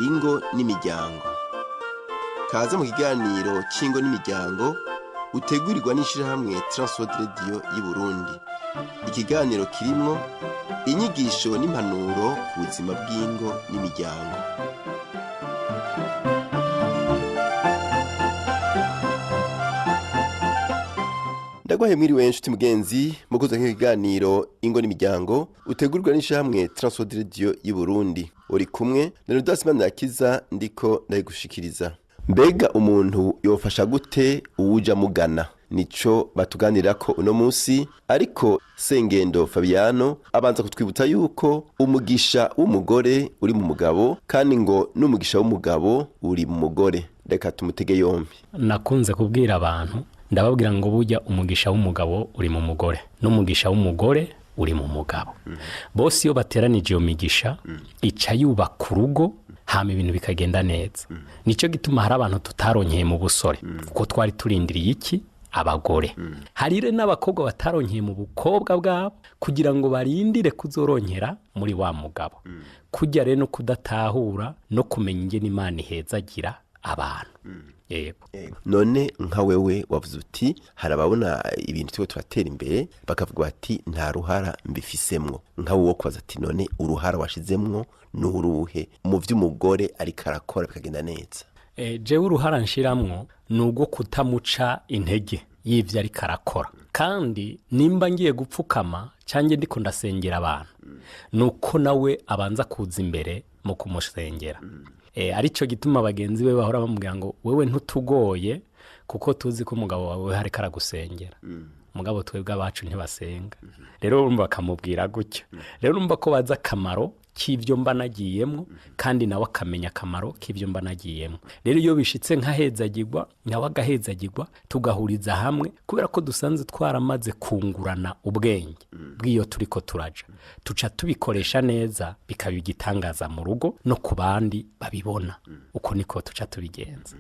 Ingo n'imiryango. Kaze mu kiganiro c'ingo n'imiryango utegurirwa n'ishirahamwe Transworld Radio y'Uburundi. Ikiganiro kirimwo inyigisho n'impanuro ku buzima bw'ingo n'imiryango. Ndagwaye mwiriwe nshuti mugenzi mukuza nk'ikiganiro ingo n'imiryango utegurirwa n'ishirahamwe Transworld Radio y'Uburundi. Uri kumwe na Rudas Manirakiza, ndiko ndayigushikiriza. Mbega umuntu yofasha gute uwuja mugana? Nico batuganirako uno musi, ariko Sengendo Fabiano abanza kutwibutsa yuko umugisha w'umugore uri mu mugabo, kandi ngo n'umugisha w'umugabo uri mu mugore. Reka tumutege yombi. Nakunze kubwira abantu, ndababwira ngo burya umugisha w'umugabo uri mu mugore n'umugisha w'umugore uri mu mugabo. Bose iyo bateranije iyo migisha ica yubaka urugo, hama ibintu bikagenda neza. Nicyo gituma hari abantu tutaronkeye mu busore kuko twari turindiriye iki? Abagore. Hari rero n'abakobwa bataronkeye mu bukobwa bwabo kugira ngo barindire kuzoronkera muri wa mugabo. Kujya rero no kudatahura no kumenya ingene Imana ihezagira abantu. Yego. None nka wewe wavuze uti hari ababona ibintu turiko turatera imbere bakavuga bati nta ruhara mbifisemwo. Nka wowe kubaza ati none uruhara washizemwo ni uruhe mu vy'umugore ariko arakora bikagenda neza? Jewe uruhara nshiramwo ni urwo kutamuca intege y'ivyo ariko arakora, kandi nimba ngiye gupfukama cange ndiko ndasengera abantu, nuko nawe abanza kuza imbere mu kumusengera. Arico gituma bagenzi be bahora bamubwira ngo wewe ntutugoye kuko tuzi ko umugabo wawe ariko aragusengera. Mugabo twebwe abacu ntibasenga. Rero urumva bakamubwira gutyo. Rero urumva ko bazi akamaro k'ibyo mba nagiyemwo, kandi nawe akamenya akamaro k'ibyo mba nagiyemwo. Rero iyo bishitse nkahezagirwa, nawe agahezagirwa, tugahuriza hamwe kubera ko dusanzwe twaramaze kungurana ubwenge bw'iyo turiko turaja, tuca tubikoresha neza bikaba igitangaza mu rugo no ku bandi babibona. Uko niko tuca tubigenza.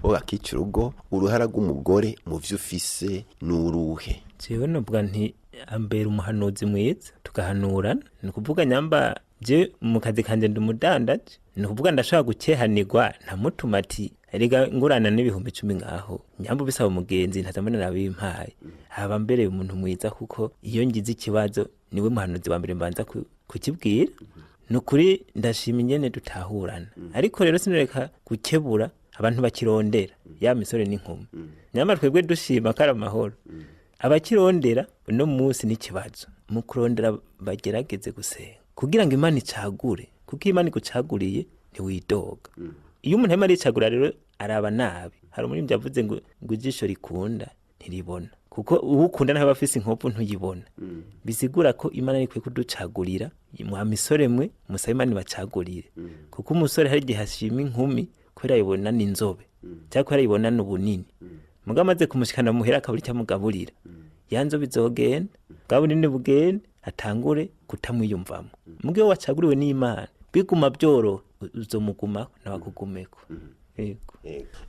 Wowe akica urugo, uruhara rw'umugore mu vyo ufise ni uruhe? Jewe novuga nti ambera umuhanuzi mwiza, tugahanurana. Ni ukuvuga nyamba je mu kazi kanje ndi umudandaji, ni ukuvuga ndashobora gukehanirwa ntamutuma ati erega ngurana n'10,000 ngaho, nyamba ubisaba umugenzi ntaza mbona nabimpaye. Aba mbereye umuntu mwiza kuko iyo ngize ikibazo niwe muhanuzi wa mbere mbanza kukibwira. Ni ukuri ndashima ingene dutahurana, ariko rero sinoreka gukebura abantu bakirondera ya misore n'inkumi. Nyamara twebwe dushima ko ari amahoro, abakirondera uno munsi n'ikibazo mu kurondera bagerageze gusenga kugira ngo Imana icagure, kuko iyo Imana igucaguriye ntiwidoga. Iyo umuntu arimo aricagura rero araba nabi. Hari umuririmbyi yavuze ngo ijisho rikunda ntiribona, kuko uwo ukunda nawe aba afise inkovu ntuyibona. Bisigura ko Imana ikwiye kuducagurira. Mwa misore mwe musabe Imana ibacagurire, kuko umusore hari igihe ashima inkumi kubera ayibona n'inzobe cyangwa kubera ayibona n'ubunini, mugabo amaze kumushikana muhira akabura icyo amugaburira, ya nzobe izogenda, bwa bunini bugende, atangure kutamwiyumvamo. Mugabo iyo wacaguriwe n'Imana biguma byoroha, uzomugumako nawe akugumeko. Yego.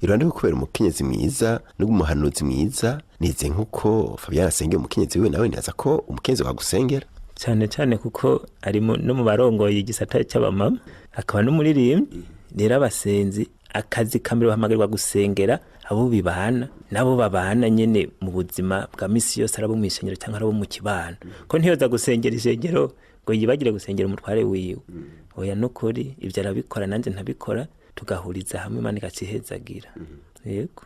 Iruhande rwo kubera umukenyezi mwiza n'umuhanuzi mwiza, nize nkuko Fabiano asengera umukenyezi wiwe, nawe nibaza ko umukenyezi wagusengera. Cyane cyane kuko ari no mu barongoye igisata cy'abamama, akaba n'umuririmbyi. Rero abasenzi akazi ka mbere bahamagarirwa gusengera abo bibana nabo babana nyene mu buzima bwa misi yose, arabo mw'ishengero cyangwa arabo mu kibano, ko ntiyoza gusengera ishengero ngo yibagire gusengera umutware wiwe. Oya, nukuri ibyo arabikora nanjye ntabikora, tugahuriza hamwe Imana igacihezagira. Yego.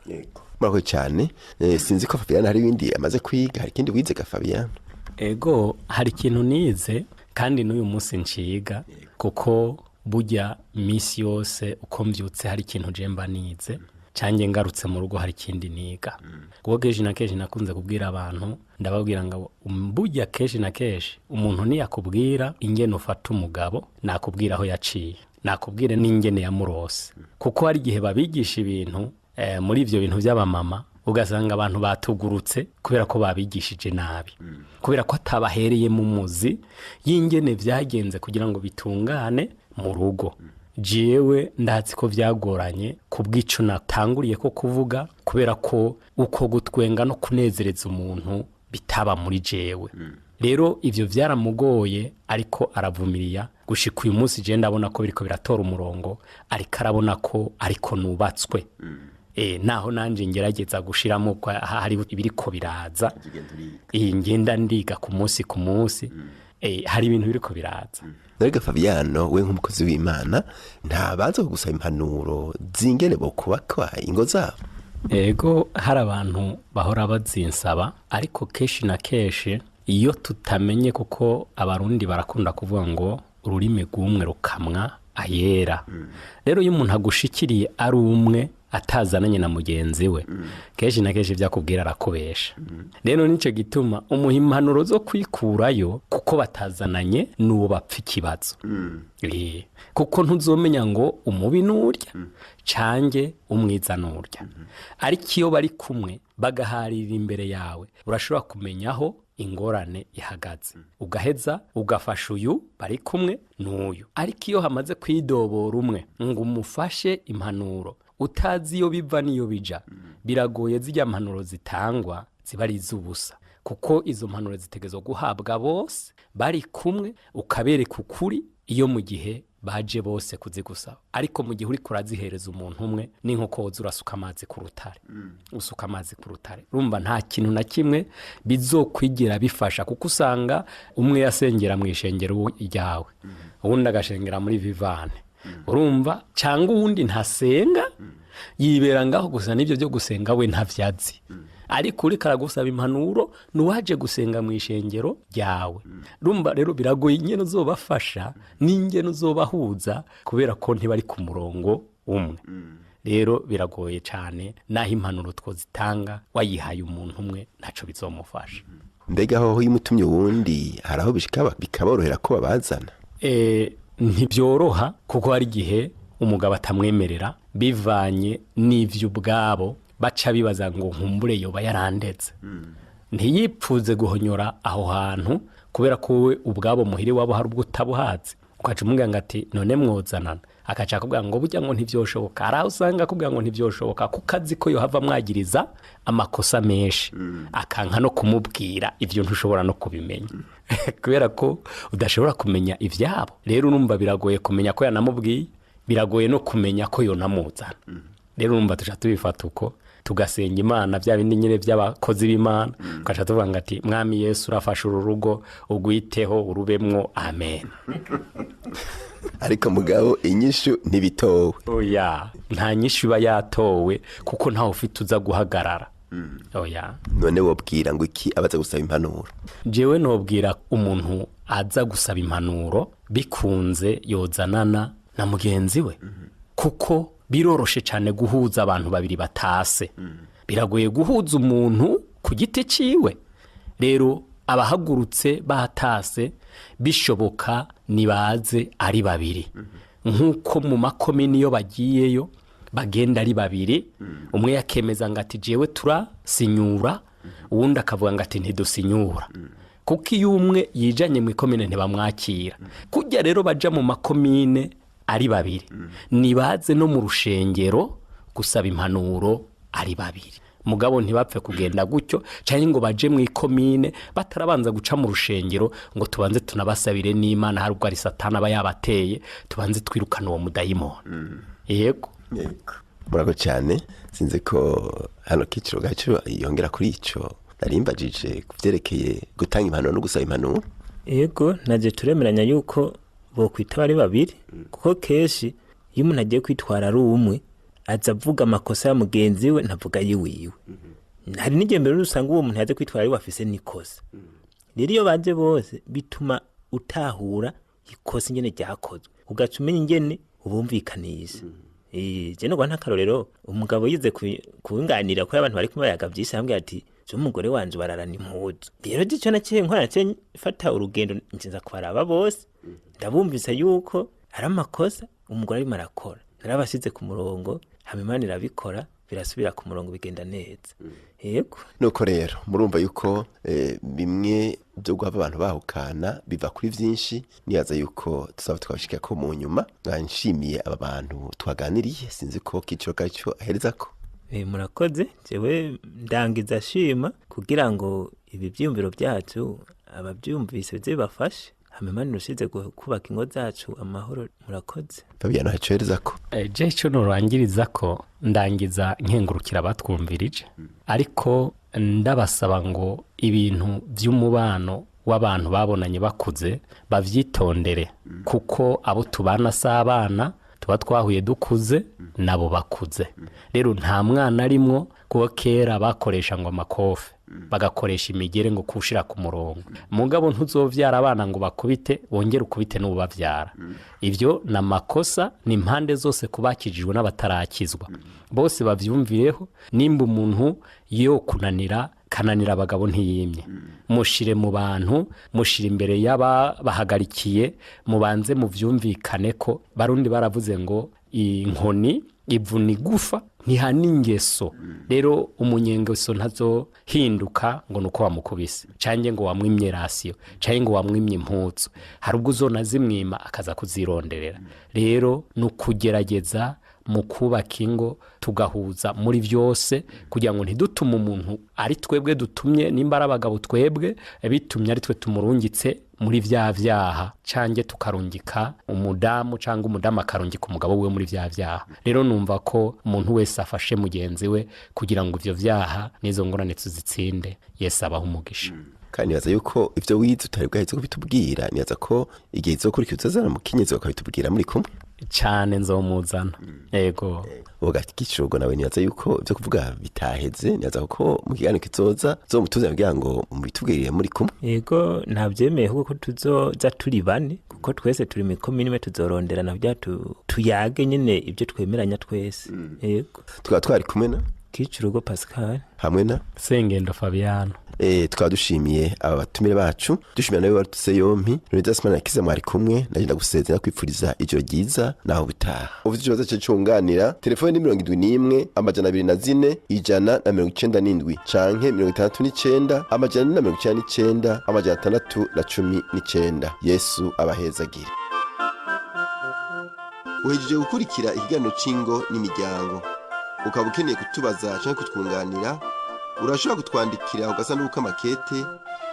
Murakoze cyane. Sinzi ko Fabiano hari ibindi amaze kwiga, hari ikindi wize ga Fabiano? Ego, hari ikintu nize kandi n'uyu munsi nciga, kuko burya misi yose uko mbyutse hari ikintu je mba nize, cange ngarutse mu rugo hari ikindi niga. Kuko kenshi na kenshi nakunze kubwira abantu, ndababwira ngo burya kenshi na kenshi umuntu niyakubwira ingene ufata umugabo, nakubwira aho yaciye, nakubwire n'ingene yamurose. Kuko hari igihe babigisha ibintu, muri ivyo bintu by'abamama, ugasanga abantu batugurutse kubera ko babigishije nabi, kubera ko atabahereye mu muzi y'ingene vyagenze kugira ngo bitungane mu rugo. Jewe ndazi ko vyagoranye kubw'ico natanguriye ko kuvuga, kubera ko uko gutwenga no kunezereza umuntu bitaba muri jewe. Rero ivyo vyaramugoye, ariko aravumiriya gushika uyu munsi. Je ndabona ko biriko biratora umurongo, ariko arabona ko ariko nubatswe. Naho nanje ngerageza gushiramo ko hari ibiriko biraza, ngenda ndiga ku munsi ku munsi. Hari ibintu biriko biraza. Mbega Fabiano, we nk'umukozi w'Imana, ntabaza kugusaba impanuro zingene bokubaka ingo zabo? Ego, hari abantu bahora bazinsaba, ariko kenshi na kenshi iyo tutamenye, kuko Abarundi barakunda kuvuga ngo ururimi rw'umwe rukamwa ayera. Rero iyo umuntu agushikiriye ari umwe, atazananye na mugenzi we, kenshi na kenshi ibyo akubwira arakubesha. Rero nicyo gituma umuha impanuro zo kwikurayo, kuko batazananye n'uwo bapfa ikibazo. Kuko ntuzomenya ngo umubi n'urya cange umwiza n'urya. Ariko iyo bari kumwe bagaharira imbere yawe, urashobora kumenya aho ingorane ihagaze, ugaheza ugafasha uyu bari kumwe n'uyu. Ariko iyo hamaze kwidobora umwe ngo umufashe impanuro, utazi iyo biva n'iyo bija, biragoye. Zirya mpanuro zitangwa ziba ari iz'ubusa, kuko izo mpanuro zitegerezwa guhabwa bose bari kumwe, ukabereka ukuri iyo mu gihe baje bose kuzigusaba. Ariko mu gihe uriko urazihereza umuntu umwe, ni nko woza urasuka amazi ku rutare, usuka amazi ku rutare. Urumva nta kintu na kimwe bizokwigira bifasha, kuko usanga umwe yasengera mu ishengero ryawe, uwundi agashengera muri Vivane, urumva, cyangwa uwundi ntasenga, yibera ngaho gusa, n'ibyo byo gusenga we ntavyazi. Ariko uriko aragusaba impanuro nuwaje gusenga mu ishengero ryawe. Rumva rero biragoye ingene uzobafasha n'ingene uzobahuza, kubera ko ntibari ku murongo umwe. Rero biragoye cyane, naho impanuro twozitanga, wayihaye umuntu umwe ntaco bizomufasha. Mbega hoho iyo umutumye uwundi, hari aho bishika bikaborohera ko babazana? Ntibyoroha, kuko hari igihe umugabo atamwemerera bivanye n'ivyo ubwabo baca bibaza ngo nkumbure yoba yarandetse, ntiyipfuze guhonyora aho hantu, kubera ko wowe ubwabo muhiri wabo hari ubwo utabuhazi. Ukaca umubwira ngo ati none mwozanana, akaca akubwira ngo burya ngo ntivyoshoboka. Hari aho usanga akubwira ngo ntivyoshoboka kuko azi ko yohava amwagiriza amakosa menshi, akanka no kumubwira. Ivyo ntushobora no kubimenya, kubera ko udashobora kumenya ivyabo. Rero urumva biragoye kumenya ko yanamubwiye, biragoye no kumenya ko yonamuzana. Rero urumva tuca tubifata uko, tugasenga Imana, bya bindi nyine by'abakozi b'Imana, tugaca tuvuga ngo ati Mwami Yesu, urafashe uru rugo, ugwiteho, urubemwo, amen. Ariko mugabo inyishu ntibitowe. Oya, nta nyishu iba yatowe, kuko ntawe ufite uza guhagarara, oya. None wobwira ngo iki abaza gusaba impanuro? Jewe nobwira umuntu aza gusaba impanuro, bikunze yozanana na mugenzi we, kuko biroroshe cyane guhuza abantu babiri batase, biragoye guhuza umuntu ku giti ciwe. Rero abahagurutse batase, bishoboka nibaze ari babiri, nk'uko mu makomini iyo bagiyeyo bagenda ari babiri, umwe yakemeza ngo ati jewe turasinyura, uwundi akavuga ngo ati ntidusinyura. Kuko iyo umwe yijanye mu ikomine ntibamwakira. Kujya rero baja mu makomine ari babiri, nibaze no mu rushengero gusaba impanuro ari babiri. Mugabo ntibapfe kugenda gutyo, cyangwa ngo baje mu ikomine batarabanza guca mu rushengero, ngo tubanze tunabasabire n'Imana. Hari ubwo ari Satani aba yabateye, tubanze twirukane uwo mudayimoni. Yego. Murakoze cyane. Sinzi ko hano kiciro gacu yongera kuri ico narimbajije ku vyerekeye gutanga impanuro no gusaba impanuro. Yego, naje turemeranya yuko bokwita ari babiri, kuko kenshi iyo umuntu agiye kwitwara ari umwe, aza avuga amakosa ya mugenzi we, ntavuga ayiwiwe. Hari n'igihe mbere usanga uwo muntu yaje kwitwara ari we afise n'ikosa. Rero iyo baje bose bituma utahura ikosa ingene ryakozwe, ugaca umenya ingene ubumvikanisha. Je noguha nk'akarorero, umugabo yize kunganira ko abantu bari kumwe bayaga vyinshi, arambwira ati je umugore wanje bararana impuzu. Rero je ico naciye nkora, naciye mfata urugendo nza kubaraba bose, ndabumvisa yuko ari amakosa umugore arimo arakora. Narabashize ku murongo, hama Imana irabikora, birasubira ku murongo, bigenda neza. Yego. Nuko rero murumva yuko bimwe byo guhava abantu bahukana biva kuri vyinshi. Nibaza yuko tuzaba twabishika ko mu nyuma. Nshimiye aba bantu twaganiriye. Sinzi ko kiciro gacu aherezako. Murakoze. Jewe ndangiza ashima kugira ngo ibi vyiyumviro vyacu Abavyumvise bize bibafashe, hama Imana irushize kubaka ingo zacu amahoro. Murakoze. Fabiano hacoherezako. Je icyo nurangiriza ko ndangiza nkengurukira abatwumvirije, ariko ndabasaba ngo ibintu by'umubano w'abantu babonanye bakuze bavyitondere, kuko abo tubana si abana tuba twahuye dukuze, nabo bakuze. Rero nta mwana arimwo, kuko kera bakoresha ngo amakofe, bagakoresha imigere ngo kuwushira ku murongo. Mugabo ntuzovyara abana ngo bakubite, wongere ukubite n'ubavyara. Ibyo ni amakosa, ni impande zose, kubakijijwe n'abatarakizwa bose bavyumvireho. Nimba umuntu yo kunanira kananira abagabo ntiyimye, mushire mu bantu, mushire imbere y'ababahagarikiye, mubanze muvyumvikane. Ko Barundi baravuze ngo inkoni ivuna igufa ntihana ingeso. Rero umunyengeso ntazohinduka ngo nuko wamukubise, canke ngo wamwimye rasiyo, canke ngo wamwimye impuzu. Hari ubwo uzonazimwima akaza kuzironderera. Rero ni ukugerageza mu kubaka ingo tugahuza muri byose, kugira ngo ntidutume umuntu ari twebwe dutumye. Nimba ari abagabo twebwe bitumye, ari twe tumurungitse muri vya vyaha, cange tukarungika umudamu, cyangwa umudamu akarungika umugabo wiwe muri vya vyaha. Rero numva ko umuntu wese afashe mugenzi we kugira ngo ivyo vyaha n'izo ngorane tuzitsinde. Yesu abaho umugisha. Kandi nibaza yuko ivyo wize utari bwaheze kubitubwira. Nibaza ko igihe izokurikira utazana mukenyezi bakabitubwira muri kumwe. Cyane, nzomuzana, yego. Ugakicurugo nawe nibaza yuko ivyo kuvuga bitaheze. Nibaza ko mu kiganiro kizoza uzomutuzana kugira ngo mubitubwirire muri kumwe. Yego, ntabyemeye kuko tuzoza turi bane, kuko twese turi mu ikomine imwe, tuzoronderana kugira tuyage nyine ibyo twemeranya twese. Yego. Tukaba twari kumwe na Kicurugo Pascal hamwe na Sengendo Fabiano. Tukaba dushimiye aba batumire bacu, dushimira nawe warutse yompi. Leonidas Manirakiza mwari kumwe naje, ndagusezera kwipfuriza ijoro ryiza naho butaha. Ufite ikibazo cyo cyunganira, telefone ni 71 204 197 canke 69 499 619. Yesu abahezagire. Uhejeje gukurikira ikiganiro c'ingo n'imiryango. Ukaba ukeneye kutubaza canke kutwunganira, urashobora kutwandikira ku gasanduku k'amakete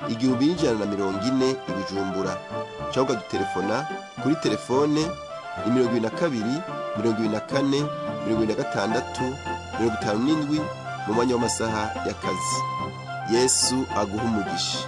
1140 i Bujumbura, cyangwa ukadutelefona kuri telefone ni 22 24 26 57 mu mwanya w'amasaha y'akazi. Yesu aguha umugisha.